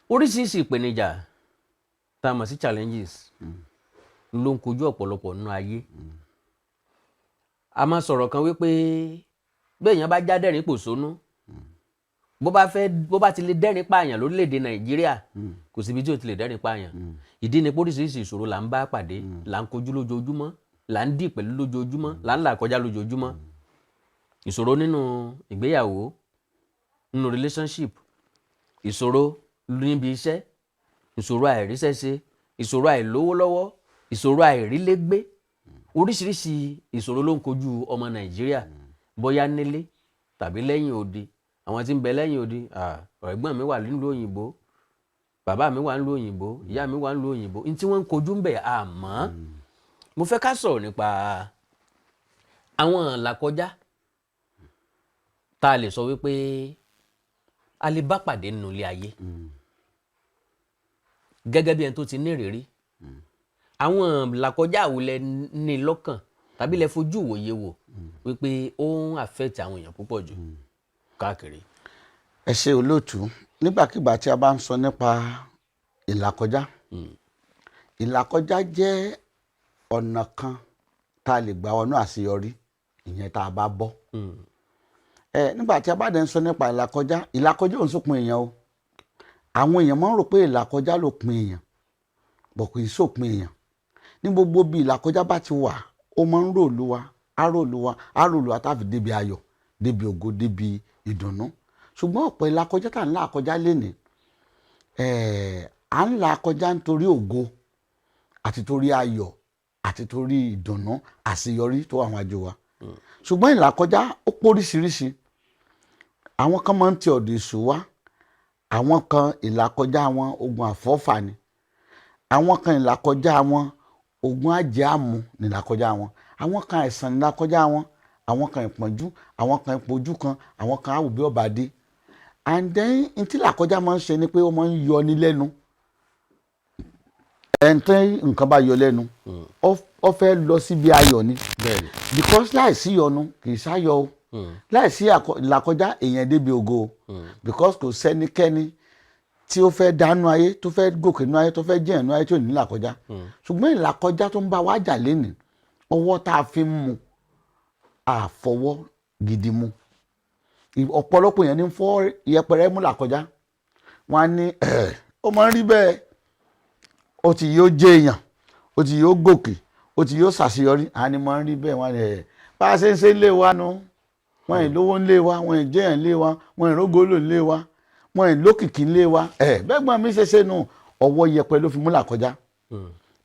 oríṣiríṣi ìpèníjà tá a mọ̀ sí challenges ló ń kojú ọ̀pọ̀lọpọ̀ nínú ayé. A máa sọ̀rọ̀ kan wípé béèyàn bá já dẹ́rìn pòṣónú, bó bá fẹ́, bó bá ti lè dẹ́rìn pààyàn lórílẹ̀‐èdè Nàìjíríà, kò síbi tí ò ti lè dẹ́rìn pààyàn. Ìdí ni pé oríṣiríṣi ìṣòro là ń bá pàdé, là ń kojú lójoojúmọ́, là ń dì pẹ̀lú lójoojúmọ́, là ń là kọjá lójoojúmọ́. Ìṣòro nínú ìgbéyàwó, nínú relationship, ìṣòro níbi iṣẹ́, ìṣòro àìríṣẹ́ṣe, ìṣòro àìlówó lọ́wọ́, ìṣòro àìrílégbé, oríṣiríṣi ìṣòro ló ń kojú ọmọ Nàìjíríà, bóyá nílé tàbí lẹ́yìn odi. Àwọn tí ń bẹ lẹ́yìn odi, ẹ̀gbọ́n mi wà nílùú òyìnbó, bàbá mi wà nílùú òyìnbó, ìyá mi wà nílùú òyìnbó, ní tí wọ́n ń kojú ń bẹ̀. Àmọ́ mo fẹ́ ká sọ̀rọ̀ nípa àwọn làkọjá tá a lè sọ wípé a lè bá pàdé nínú ilé ayé, gẹ́gẹ́ bí ẹni tó ti ní ìrírí. Àwọn làkọjá wo lẹ ní lọ́kàn tàbí lẹ fojú ìwòye wò wípé ó ń affect àwọn èèyàn púpọ̀ jù káàkiri? Ẹ ṣe, olóòtú. Nígbàkigbà tí a bá ń sọ nípa ìlàkọjá, ìlàkọjá jẹ́ ọ̀nà kan tá a lè gbà wọnú àṣeyọrí, ìyẹn tá a bá bọ́ ẹ. Nígbà tí a bá dẹ̀ ń sọ nípa ìlàkọjá, ìlàkọjá ò ń sópin èèyàn o. Àwọn èèyàn máa ń rò pé ìlàkọjá ló pin èèyàn bọ̀, kì í sópin èèyàn. Ní gbogbo bí ìlàkọjá bá ti wà, ó máa ń rò lúwa, á rò lúwa, á rò lúwa tá a fi débi ayọ̀, débi ògo, débi ìdùnnú. Ṣùgbọ́n ọ̀pọ̀ ìlàkọjá tá à ń là kọjá lénìí, à ń là kọjá nítorí ògo àti torí ayọ̀. Àti torí ìdùnnú àṣeyọrí tó wà wájú wa. Ṣùgbọ́n ìlàkọjá ó póríṣiríṣi. Àwọn kan máa ń ti ọ̀dọ̀ èṣù wá. Àwọn kan, ìlàkọjá wọn, ogun àfọ́fà ni. Àwọn kan, ìlàkọjá wọn, ogun àjẹ́ àmú ní ìlàkọjá wọn. Àwọn kan, àìsàn ní ìlàkọjá wọn. Àwọn kan, ìpọ́njú. Àwọn kan, ìpojú kan. Àwọn kan, àwòbí ọba dé. And then, n tí ìlàkọjá máa ń ṣe ni pé ó máa ń yọ ní lẹ́nu. Ẹni tí nǹkan bá yọ lẹ́nu, ó fẹ́ lọ síbi ayọ̀ ni, because láìsí yọnu kì í sáyọ̀ o. Láìsí ìlàkọjá, èèyàn débi ògo o, because kò sẹ́nikẹ́ni tí ó fẹ́ dánú ayé, tó fẹ́ gòkè nú ayé, tó fẹ́ jẹ́ nú ayé, tí ò ní ìlàkọjá. Ṣùgbọ́n ìlàkọjá tó ń bá wa jà lénìí, ọwọ́ tá a fi ń mu, àfọwọ́ gidi mu. Ọ̀pọ̀lọpọ̀ èèyàn ní fọ́ yẹpẹrẹ mú làkọjá. Wọn á ní ó máa ń rí bẹ́ẹ̀, ó ti yóò jẹ́ èèyàn, ó ti yóò gòkè, ó ti yóò ṣàṣeyọrí. Àá ní máa ń rí bẹ́ẹ̀. Wọ́n á ní bá a ṣe ń ṣe ń lé wa nu, wọ́n ì lówó ń lé wa, wọ́n ì jẹ́yàn ń lé wa, wọ́n ì rógólò ń lé wa, wọ́n ì lókìkí ń lé wa. Ẹ̀ bẹ́gbọ́n mi ṣe ṣe nu, ọwọ́ yẹpẹrẹ ló fi mú làkọjá,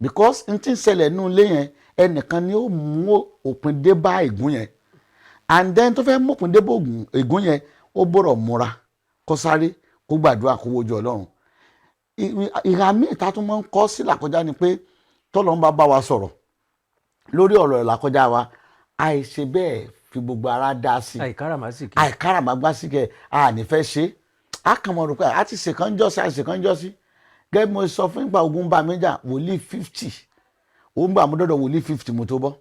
because n tí ń ṣẹlẹ̀ nínú ilé yẹn, ẹnìkan ni ó mú òpin dé bá ègún yẹn. And then, tó fẹ́ mú òpin dé bá ègún yẹn, ó gbọ́dọ̀ múra, kó sáré, kó gbàdúrà, kó wojú Ọlọ́run. Ìhà míì tá a tún máa ń kọ́ sí làkọjá ni pé tọ́lọ́run bá bá wa sọ̀rọ̀ lórí ọ̀rọ̀ ìlàkọjá wa, àìṣe bẹ́ẹ̀ fi gbogbo ara dá sí i. Àìkáràmásìkì. Àìkáràmágbásí kẹ a ní fẹ́ ṣe. A kàn mọ̀ rò pé a ti ṣèkánjọ́ sí, a ṣèkánjọ́ sí. Gẹ́gẹ́ bí mo sọ fún ìgbà ogun bá mi jà, wòlíì 50 òun gbà mú dọ́dọ̀ wòlíì 50 mo tó bọ́.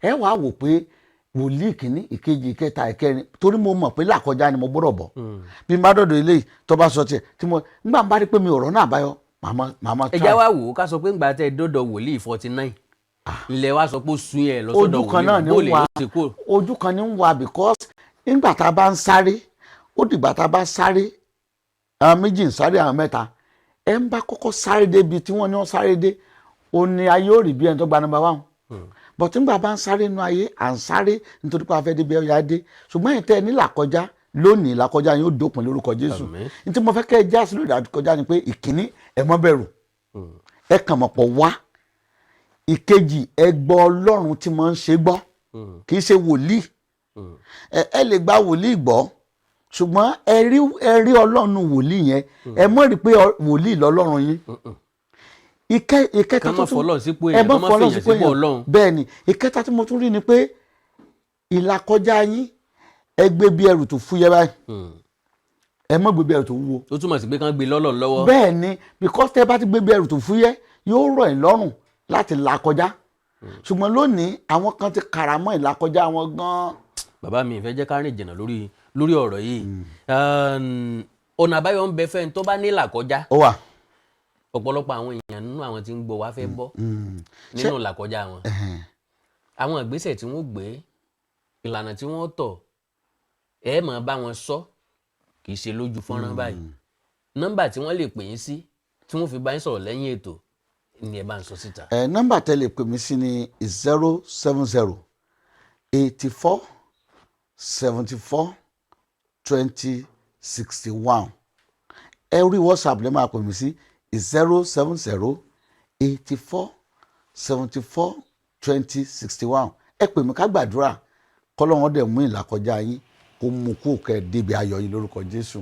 Ẹ wàá wò pé wòlíì kìíní, ìkejì, ìkẹta, ìkẹrin, torí mo mọ̀ pé làkọjá ni mo gbọ́dọ̀ bọ̀. Bí n bá dọ̀dọ̀ eléyìí, tó bá sọ tiẹ̀, tí mo nígbà bá rí pé mi ò rọ́nà àbáyọ, màmá màmá. Ẹ já wá wò ó, ká sọ pé ńgbà tẹ ẹ dọ́dọ̀ wòlíì 49 ńlẹ̀ wá sọ pé ó sun ẹ lọ sọ́dọ̀ Ojú kan náà wòlíì ni bó ń lè wà. ló ti kú. Ojú kan ní ń wà, because nígbà tá a bá ń sáré, ó dìgbà tá a bá sáré, àwọn méjì ń sáré, àwọn mẹ́ta, ẹ ń bá kọ́kọ́ sáré débi tí wọ́n ní wọ́n sáré dé, ó ní ayé ó rí bí ẹni tó gba number one. But nígbà bá ń sáré nínú ayé, à ń sáré nítorí pé a fẹ́ débi ẹ̀yà dé. Ṣùgbọ́n ìtẹ́ ẹ ní làkọjá lónìí, làkọjá yín ó dópin lórúkọ Jésù. Àmín. Ní tí mo fẹ́ kẹ́ ẹ já sí lórí àkọjá ni pé, ìkíní, ẹ má bẹ̀rù, ẹ kàn mọ̀ pọ̀ wá. Ìkejì, ẹ gbọ́ Ọlọ́run tí mo ń ṣe gbọ́, kì í ṣe wòlíì. Ẹ lè gba wòlíì gbọ́, ṣùgbọ́n ẹ rí Ọlọ́run wòlíì yẹn, ẹ mọ̀ rí pé wòlíì lọ́lọ́run yín. Ìkẹta Kán tó má tún fọlọ́run sípò ẹ èèyàn, má kán má fọlọ́run fèèyàn sípò sípò èèyàn. Ọlọ́run. Bẹ́ẹ̀ ni. Ìkẹta tí mo tún rí ni pé ìlàkọjá yín, ẹ gbé bí ẹrù tó fúyẹ́ báyìí, ẹ má gbé bí ẹrù tó wúwo. Ó túmọ̀ sí pé kán gbé lọ́lọ́ lọ́wọ́. Bẹ́ẹ̀ ni, because tẹ́ bá ti gbé bí ẹrù tó fúyẹ́, yóò rọ̀ ẹ́ lọ́rùn láti là kọjá. Ṣùgbọ́n lónìí, àwọn kan ti kàràmọ́ ìlàkọjá wọn gan-an. Bàbá mi, ìfẹ́ jẹ́ ká rìn jìnnà lórí ọ̀rọ̀ yìí. Ọ̀nà àbáyọ ń bẹ fẹ́ni tó bá ní ìlàkọjá? Ó wà. Ọ̀pọ̀lọpọ̀ àwọn èèyàn nínú àwọn tí ń gbọ́ wá fẹ́ bọ́ nínú ìlàkọjá wọn. Àwọn ìgbésẹ̀ tí wọ́n gbé, ìlànà tí wọ́n tọ̀, ẹ máa bá wọn sọ, kì í ṣe lójú fọ́nrán báyìí. Nọ́mbà tí wọ́n lè pè yín sí, tí wọ́n fi bá yín sọ̀rọ̀ lẹ́yìn ètò ni ẹ bá ń sọ síta. Ẹ nọ́mbà tẹ́ lè pè mí sí ni 070 84 74 20 61. Ẹ rí WhatsApp lè máa pè mí sí 070 84 74 20 61. Ẹ pè mí, ká gbàdúrà, kọ́lọ́run dẹ̀ mú ìlàkọjá yín, kó mú kó kẹ́ ẹ débi ayọ̀ yín lórúkọ Jésù.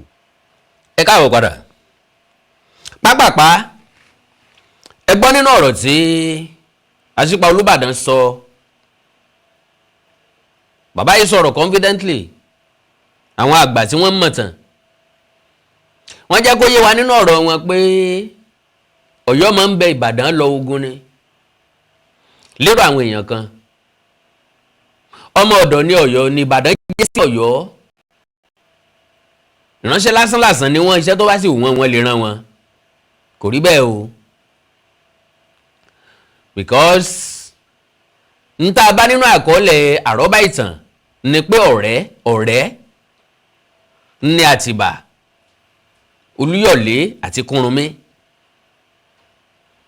Ẹ káàbọ̀ padà. Pápápá, ẹ gbọ́ nínú ọ̀rọ̀ tí Àṣìpa Olúbàdàn sọ. Bàbá yìí sọ̀rọ̀ confidently. Àwọn àgbà tí wọ́n mọ̀ tán, wọ́n jẹ́ kó yé wa nínú ọ̀rọ̀ wọn pé Ọ̀yọ́ máa ń bẹ Ìbàdàn lọ ogun ni. Lérò àwọn èèyàn kan, ọmọ ọ̀dọ̀ ní Ọ̀yọ́ ní Ìbàdàn jẹ́ sí Ọ̀yọ́. Ìránṣẹ́ lásán lásán ni wọ́n. Iṣẹ́ tó bá sì wù wọ́n, wọ́n lè rán wọn. Kò rí bẹ́ẹ̀ o, because n tá a bá nínú àkọọ́lẹ̀ àrọ́bá ìtàn ni pé ọ̀rẹ́ ọ̀rẹ́ ní Àtìbà, Olúyọ̀lé àti Kúrúnmí.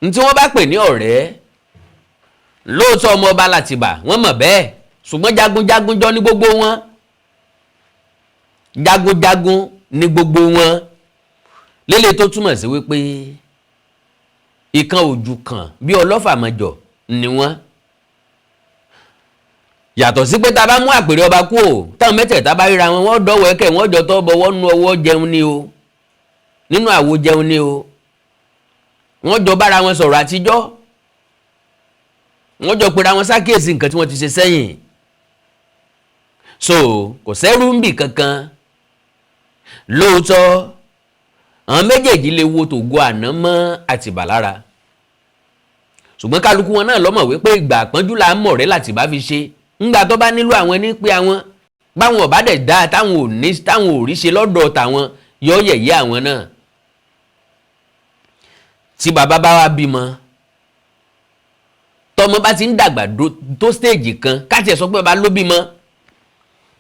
N tí wọ́n bá pè ní ọ̀rẹ́, lóòótọ́ ọmọ ọba làtìbà, wọ́n mọ̀ bẹ́ẹ̀, ṣùgbọ́n jagunjagun jọ ní gbogbo wọn. Jagunjagun ní gbogbo wọn, lélẹ̀ tó túmọ̀ sí wípé ìkan òjù kan bí ọlọ́fà mọ̀jọ̀ ni wọ́n. Yàtọ̀ sí pé tá a bá mú àpèrè ọba kú ò, táwọn mẹ́tẹ̀ẹ̀ta bá ríra wọn, wọ́n dọ̀wọ́ ẹ̀kẹ́, wọ́n jọ tọ́ bọwọ́ nú ọwọ́ jẹun ni o, nínú àwo jẹun ni o. Wọ́n jọ bára wọn sọ̀rọ̀ àtijọ́, wọ́n jọ pera wọn sákèsí nǹkan tí wọ́n ti ṣe sẹ́yìn. So kò sẹ́rú ń bì kankan. Lóòótọ́, àwọn méjèèjì lè wo tògo àná mọ́ Àtìbà lára, ṣùgbọ́n kálukú wọn náà lọ́mọ̀ wípé ìgbà àpọ́njú là ń mọ̀rẹ́ láti bá fi ṣe. Ńgbà tó bá nílò àwọn ní pé àwọn báwọn ọ̀bá dẹ̀ dá táwọn ò ní, táwọn ò rí ṣe lọ́dọ̀ tàwọn, yọ yẹ̀yẹ́ àwọn náà. Tí bàbá bá wá bímọ, tọmọ bá ti ń dàgbà tó stage kan, káàtì ẹ̀ sọ pé bàbá ló bímọ,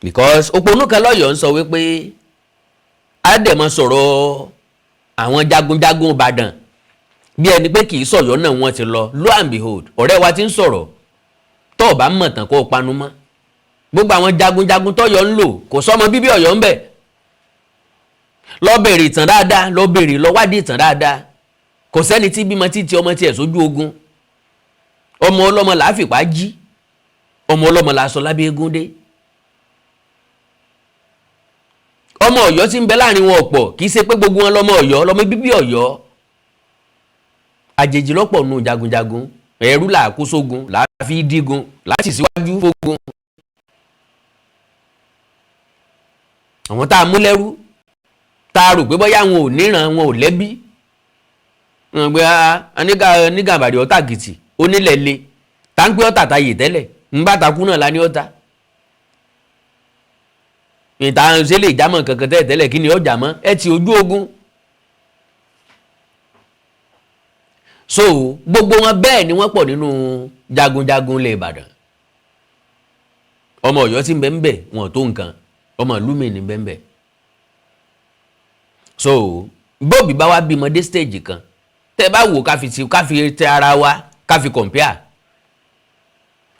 because òpònú kan lọ́yọ̀ọ́ ń sọ wípé àdẹ̀mọ sọ̀rọ̀ àwọn jagunjagun Ìbàdàn bí ẹni pé kì í sọ̀yọ́ náà wọ́n ti lọ. Lo and behold, ọ̀rẹ́ wa ti ń sọ̀rọ̀, tó o bá mọ̀ tán kó o panu mọ́. Gbogbo àwọn jagunjagun tọ́yọ̀ ń lò, kò sọ́mọ bíbí Ọ̀yọ́ ń bẹ̀. Lọ bèrè ìtàn dáadáa, lọ bèrè, lọ wádìí ìtàn dáadáa. Kò sẹ́ni tí bímọ títí ọmọ tiẹ̀ sójú ogun. Ọmọ ọlọ́mọ là á fìpá jí, ọmọ ọlọ́mọ là á sọ lábẹ́ eégún dé. Ọmọ Ọ̀yọ́ tí ń bẹ láàrin wọn ọ̀pọ̀, kì í ṣe pé gbogbo wọn lọ́mọ Ọ̀yọ́, lọ́mọ bíbí Ọ̀yọ́. Àjèjì lọ́pọ̀ nù jagunjagun. Ẹrú là á kó sógun, là á fi dígun, là á sì síwájú fógun. Àwọn tá a mú lẹ́rú, tá a rò pé bóyá wọn ò níran, wọn ò lẹ́bí, wọn gbé onígàbàrí ọ̀tá gìtì onílẹ̀ le tá ń pé ọ̀tà tayè tẹ́lẹ̀ ń bá takú náà la ní ọ̀tá ìta ṣe lè jámọ́ kankan tẹ́lẹ̀ tẹ́lẹ̀, kí ni ọjà mọ́ ẹ ti ojú ogun. So gbogbo wọn bẹ́ẹ̀ ni wọ́n pọ̀ nínú jagunjagun ilẹ̀ Ìbàdàn. Ọmọ Ọ̀yọ́ tí ń bẹ ń bẹ wọn tó nǹkan, ọmọ ìlú mi ní bẹ ń bẹ. So bóòbí bá wá bímọ dé stage kan, tẹ́ bá wò, ká fi ti, ká fi tẹ ara wa, ká fi compare,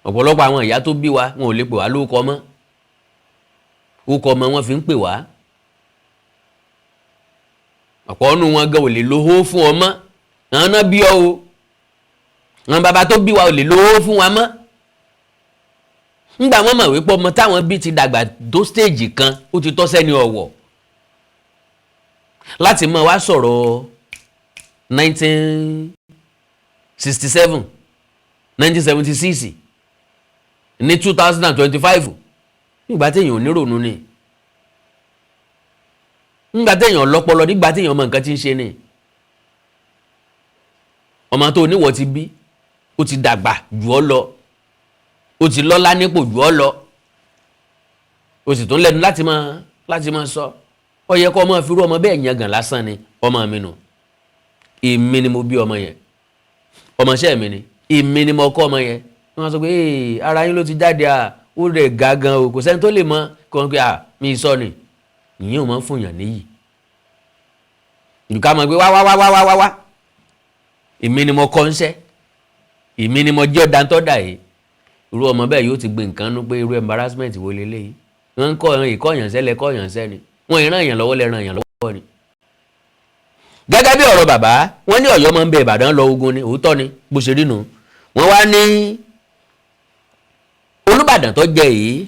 ọ̀pọ̀lọpọ̀ àwọn ìyá tó bí wa, wọn ò lè pè wá lórúkọ mọ́, orúkọ ọmọ wọn fi ń pè wá. Ọ̀pọ̀ ọ̀nù wọn gan ò lè lo hó fún ọmọ àwọn náà bí ọ o. Àwọn bàbá tó bí wa ò lè lo hó fún wa mọ́. Ńgbà wọn mọ̀ wípé ọmọ táwọn bí ti dàgbà tó stage kan, ó ti tọ́ sẹ́ni ọ̀wọ̀ láti mọ̀ wá sọ̀rọ̀ 1967, 1976 ní 2025. Nígbà téèyàn ò nírònú ni, nígbà téèyàn lọ́pọlọ, nígbà téèyàn mọ nǹkan tí ń ṣe ni. Ọmọ tó oníwọ̀ ti bí, ó ti dàgbà jù ọ́ lọ, ó ti lọ́lá nípò jù ọ́ lọ, ó sì tún lẹ́nu láti máa sọ. Ó yẹ kó ọmọ fi rú ọmọ bẹ́ẹ̀ yangàn lásán ni. Ọmọ mi nù, èmi ni mo bí ọmọ yẹn, ọmọọṣẹ́ mi ni, èmi ni mo kọ́ ọmọ yẹn. Wọ́n sọ pé ee, ara yín ló ti jáde à, ó rẹ̀ ga gan o, kò sẹ́ni tó lè mọ kó wọn pé à mi sọ ni. Ìyẹn ò mọ̀ fún yàn níyì nǹkan mọ̀ pé wá wá wá wá wá wá wá, èmi ni mo kọ́ ń ṣẹ́, èmi ni mo jẹ́ ọ̀dàntọ́dà yìí. Irú ọmọ bẹ́ẹ̀ yóò ti gbé nǹkan nú pé irú embarrassment wo leléyìí. Wọ́n ń kọ́ ìkọ́yàn sẹ́lẹ̀ kọ́yàn sẹ́ni, wọ́n ìran èèyàn lọ́wọ́ lẹ́ran èèyàn lọ́wọ́ ni. Gẹ́gẹ́ bí ọ̀rọ̀ bàbá, wọ́n ní Ọ̀yọ́ máa ń bẹ Ìbàdàn lọ ogun ni. Òótọ́ ni bó ṣe rí nu. Wọ́n wá ní Olúbàdàn tó jẹ yìí,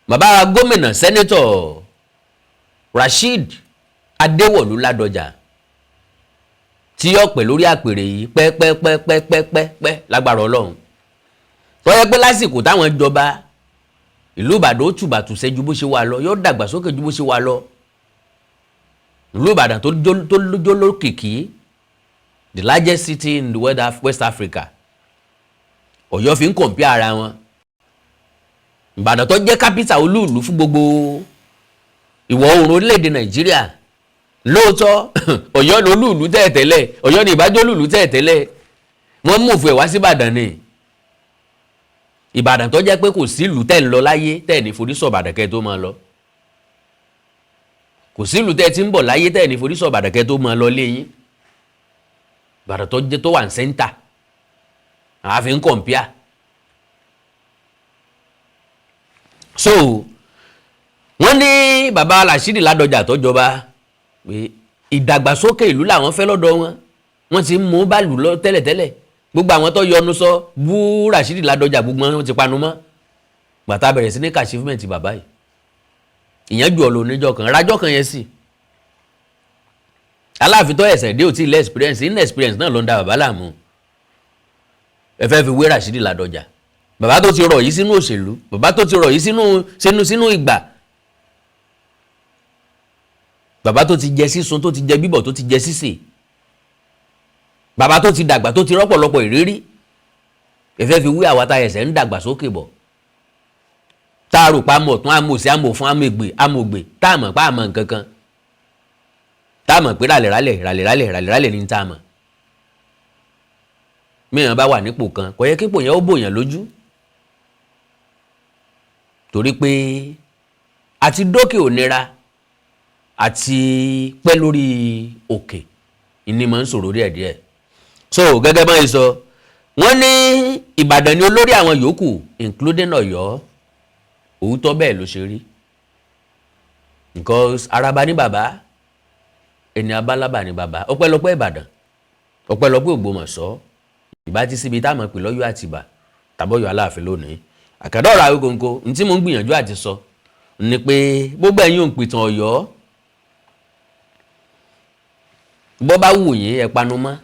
bàbá gómìnà Senator Rasheed Adéwọ̀lú Ládọjà, tí yóò pẹ́ lórí àpèrè yìí pẹ́pẹ́pẹ́pẹ́pẹ́ lágbára Ọlọ́run, tó yẹ pé lásìkò táwọn jọba, ìlú Ìbàdàn ó tùbàtùṣe ju bó ṣe wà lọ, yóò dàgbàsókè ju bó ṣe wà lọ. Ìlú Ìbàdàn tó jó lókìkí, the largest city in the West Africa, Ọ̀yọ́ fi ń compare ara wọn. Ìbàdàn tó jẹ́ capital, olúùlú fún gbogbo ìwọ̀ oòrùn orílẹ̀-èdè Nàìjíríà. Lóòótọ́, Ọ̀yọ́ ni olúùlú tẹ́ẹ̀tẹ́lẹ̀, Ọ̀yọ́ ni ìbájọ́ olúùlú tẹ́ẹ̀tẹ́lẹ̀, wọ́n mú òfin ẹ̀ wá sí Ìbàdàn ni. Ìbàdàn tó jẹ́ pé kò sí ìlú tẹ́ ń lọ láyé tẹ́ ní forí sọ Ìbàdàn kẹ́ tó máa lọ, kò sí ìlú tẹ́ ti ń bọ̀ láyé tẹ́ ní forí sọ Ìbàdàn kẹ́ tó máa lọ léyìn. Ìbàdàn tó jẹ́ tó wà ní center, àá fi ń compare. So wọ́n ní bàbá Rasheed Ládọjà tó jọba pé ìdàgbàsókè ìlú làwọn fẹ́ lọ́dọ̀ wọn. Wọ́n ti ń mú báàlù lọ tẹ́lẹ̀tẹ́lẹ̀. Gbogbo àwọn tó yọnu sọ bú Rashidi Ládọjà, gbogbo wọn ti panu mọ́ gbàtà bẹ̀rẹ̀ sí ní achievement bàbá yìí. Ìyẹn jù ọ lọ oníjọ kan rájọ kan yẹn sí. Aláàfin tó ẹsẹ̀ dé ò tí ì lẹ́ experience, inexperience náà ló ń da bàbá láàmú. Ẹ fẹ́ fi wé Rashidi Ládọjà, bàbá tó ti rọ̀ yìí sínú òṣèlú, bàbá tó ti rọ̀ yìí sínú ìgbà, bàbá tó ti jẹ sísun, tó ti jẹ bíbọ̀, tó ti jẹ sísè, bàbá tó ti dàgbà, tó ti rọ́pọ̀lọpọ̀ ìrírí. Ẹ fẹ́ fi wé àwa tá ẹsẹ̀ ń dàgbà sókè bọ̀, tá a rò pa amọ̀ tún amọ̀ sí amọ̀ fún amọ̀ ègbè amọ̀ ògbè, tá a mọ̀ pa àmọ̀ nǹkan kan, tá a mọ̀ pé ràlẹ̀ ràlẹ̀ ràlẹ̀ ràlẹ̀ ràlẹ̀ ràlẹ̀ ní tá a mọ̀. Mìíràn bá wà nípò kan, kò yẹ kípò yẹn ó bòyàn lójú, torí pé àti dókè ò nira, àti pẹ́ lórí òkè ìní máa ń ṣòro díẹ̀díẹ̀. So gẹ́gẹ́ bá yìí sọ, wọ́n ní Ìbàdàn ni olórí àwọn yòókù, including Ọ̀yọ́. Òótọ́ bẹ́ẹ̀ ló ṣe rí, because araba ní bàbá, ẹni abálábà ní bàbá. Ọpẹ́lọpẹ́ Ìbàdàn, ọpẹ́lọpẹ́ Ògbómọ̀ṣọ́, ìbá ti síbi táwọn pè lọ́yọ́ Àtìbà tàbọ̀yọ̀ Aláàfin lónìí. Àkàndá ọ̀rọ̀ Awíkonko, ní tí mò ń gbìyànjú àti sọ ni pé gbogbo ẹ̀yin òǹpìtàn Ọ̀yọ́, bọ́ bá wù yín, ẹ panu mọ́.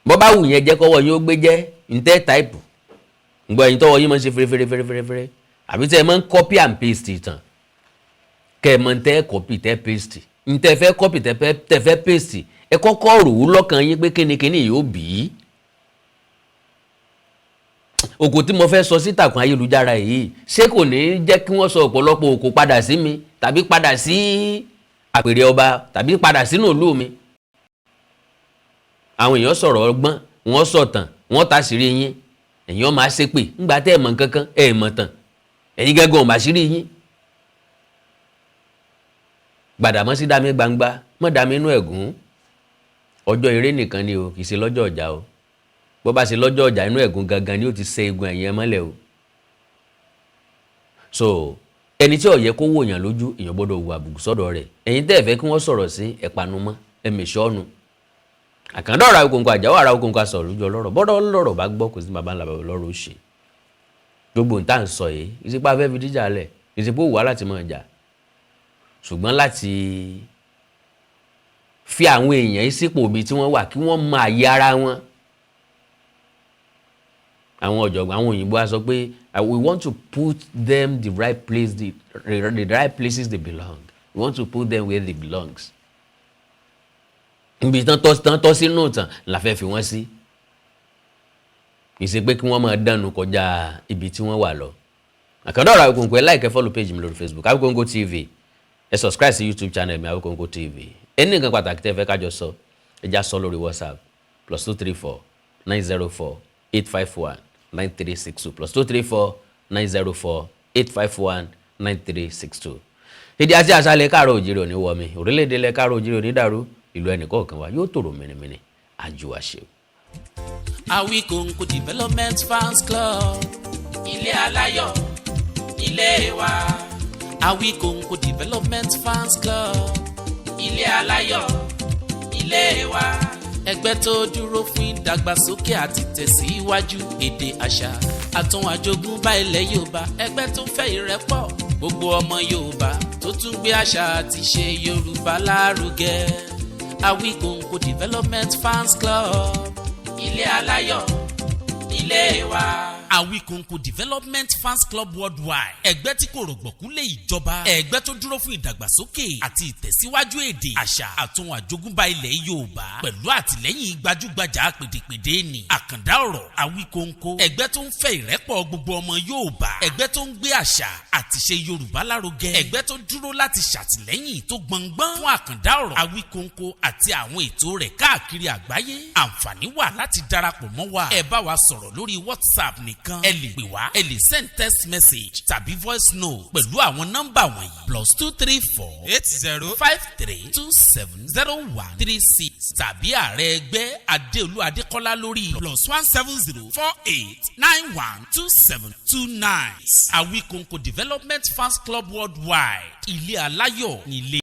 Bọ́ bá wù yín, ẹ jẹ́ kọ́wọ́ yín ó gbé jẹ́ ntẹ́ type ngbọ́. Ẹ̀yin tọ́wọ́ yín máa ń ṣe fèrèfèrè fèrèfèrè, àbí tẹ́ ẹ máa ń copy and paste ìtàn, kẹ́ ẹ mọ̀ ntẹ́ copy tẹ́ paste, ntẹ́ fẹ́ copy tẹ́ fẹ́ paste, ẹ kọ́kọ́ rò ó lọ́kàn yín pé kínníkínní yóò bí í. Òkò tí mo fẹ́ sọ sí ìtàkùn ayélujára yìí, ṣé kò ní jẹ́ kí wọ́n sọ ọ̀pọ̀lọpọ̀ òkò padà sí mi, tàbí padà sí àpèrè ọba, tàbí padà sínú ìlú mi? Àwọn èèyàn sọ̀rọ̀ ọgbọ́n, wọ́n sọ̀tàn, wọ́n tàṣírí yín, ẹ̀yin máa ṣépè ńgbà tẹ́ ẹ̀ mọ̀ kankan, ẹ̀ mọ̀ tàn, ẹ̀yin gángan ò mà ṣírí yín. Gbàdàmọ́sí dá mi gbangba, mọ́ dá mi inú ẹ̀gún. Ọjọ́ eré nìkan ni o, kì í ṣe lọ́jọ́ ọjà o. Bó bá ṣe lọ́jọ́ ọjà, inú ẹ̀gún gangan ni ó ti ṣe egun ẹ̀yìn ẹ mọ́lẹ̀ o. So ẹni tí ó yẹ kó wòyàn lójú, èèyàn gbọ́dọ̀ wù àbùkù sọ́dọ̀ rẹ̀. Ẹ̀yin tẹ́ ẹ̀ fẹ́ kí wọ́n sọ̀rọ̀ sí, ẹ̀pànumọ́ ẹ̀mẹ̀ṣọ́nu. Àkàndá ọ̀rọ̀ Awíkonko, àjáwọ̀ ara Awíkonko sọ̀rọ̀ lójú ọlọ́rọ̀. Bọ́dọ̀ ọlọ́rọ̀ bá gbọ́, kò sí baba ńlá baba lọ́rọ̀ ó ṣe. Gbogbo nǹta ń sọ yìí, ìsìpá fẹ́ fi díjà lẹ̀, ìsìpá òwò láti máa jà, ṣùgbọ́n láti fi àwọn èèyàn sípò ibi tí wọ́n wà, kí wọ́n mọ àyè ara wọn. Àwọn ọ̀jọ̀gbọ́n, àwọn òyìnbó á sọ pé we want to put them the right place, the right places they belong. We want to put them where they belongs. Níbi tán tọ́ sínú ìtàn la fẹ́ fi wọ́n sí. Kì í ṣe pé kí wọ́n máa dánu kọjá ibi tí wọ́n wà lọ. Àkàndá ọ̀rọ̀ Awíkonko, ẹ like, follow page mi lórí Facebook, Awíkonko TV. Ẹ subscribe sí YouTube channel mi, Awíkonko TV. Ẹni nǹkan pàtàkì tẹ́ fẹ́ kájọ sọ, ẹ já sọ lórí WhatsApp: +234 904 851 9362, +234 904 851 9362. Èdè àti àṣà ilẹ̀ káàárọ̀ òjìrì òní wọ mi, orílẹ̀-èdè ilẹ̀ káàárọ̀ òjìrì òní dàrú, ìlú ẹnì kọ̀ọ̀kan wa yóò tòrò mìnìmìnì àjùwàṣe. Awikonko Development Fans Club, ilé aláyọ̀ ilé wa. Awikonko Development Fans Club, ilé aláyọ̀ ilé wa. Ẹgbẹ́ tó dúró fún ìdàgbàsókè àti tẹ̀síwájú èdè, àṣà àtún àjogúnbá ilẹ̀ Yorùbá. Ẹgbẹ́ tó fẹ́ ìrẹ́pọ̀ gbogbo ọmọ Yorùbá, tó tún gbé àṣà àti ṣe Yorùbá lárugẹ. Awikonko Development Fans Club, ilé aláyọ̀ ilé wa. Awikonko Development Fans Club Worldwide, ẹgbẹ́ tí kò rọ̀gbọ̀kú lé ìjọba, ẹgbẹ́ tó dúró fún ìdàgbàsókè àti ìtẹ̀síwájú èdè, àṣà àtún àjogúnbá ilẹ̀ Yorùbá, pẹ̀lú àtìlẹ́yìn gbajúgbajà pèdèpèdè ní Àkàndá ọ̀rọ̀ Awikonko. Ẹgbẹ́ tó ń fẹ́ ìrẹ́pọ̀ gbogbo ọmọ Yorùbá, ẹgbẹ́ tó ń gbé àṣà àti ṣe Yorùbá lárugẹ, ẹgbẹ́ tó dúró láti ṣàtìlẹ́yìn tó gbọngbọ́n fún Àkàndá ọ̀rọ̀ Awikonko àti àwọn ètò rẹ̀ káàkiri àgbáyé. Àǹfààní wà láti darapọ̀ mọ́ wa. Ẹ bá wa sọ̀rọ̀ lórí WhatsApp nìkan, ẹ lè pè wá, ẹ lè send text message tàbí voice note pẹ̀lú àwọn nọ́mbà wọ̀nyí: +234 80 53270136, tàbí ààrẹ ẹgbẹ́ Adéolú Adékọ́lá lórí +1 70 48 91 27 29. Awikonko Development Fans Club Worldwide, ilé aláyọ̀ nílé.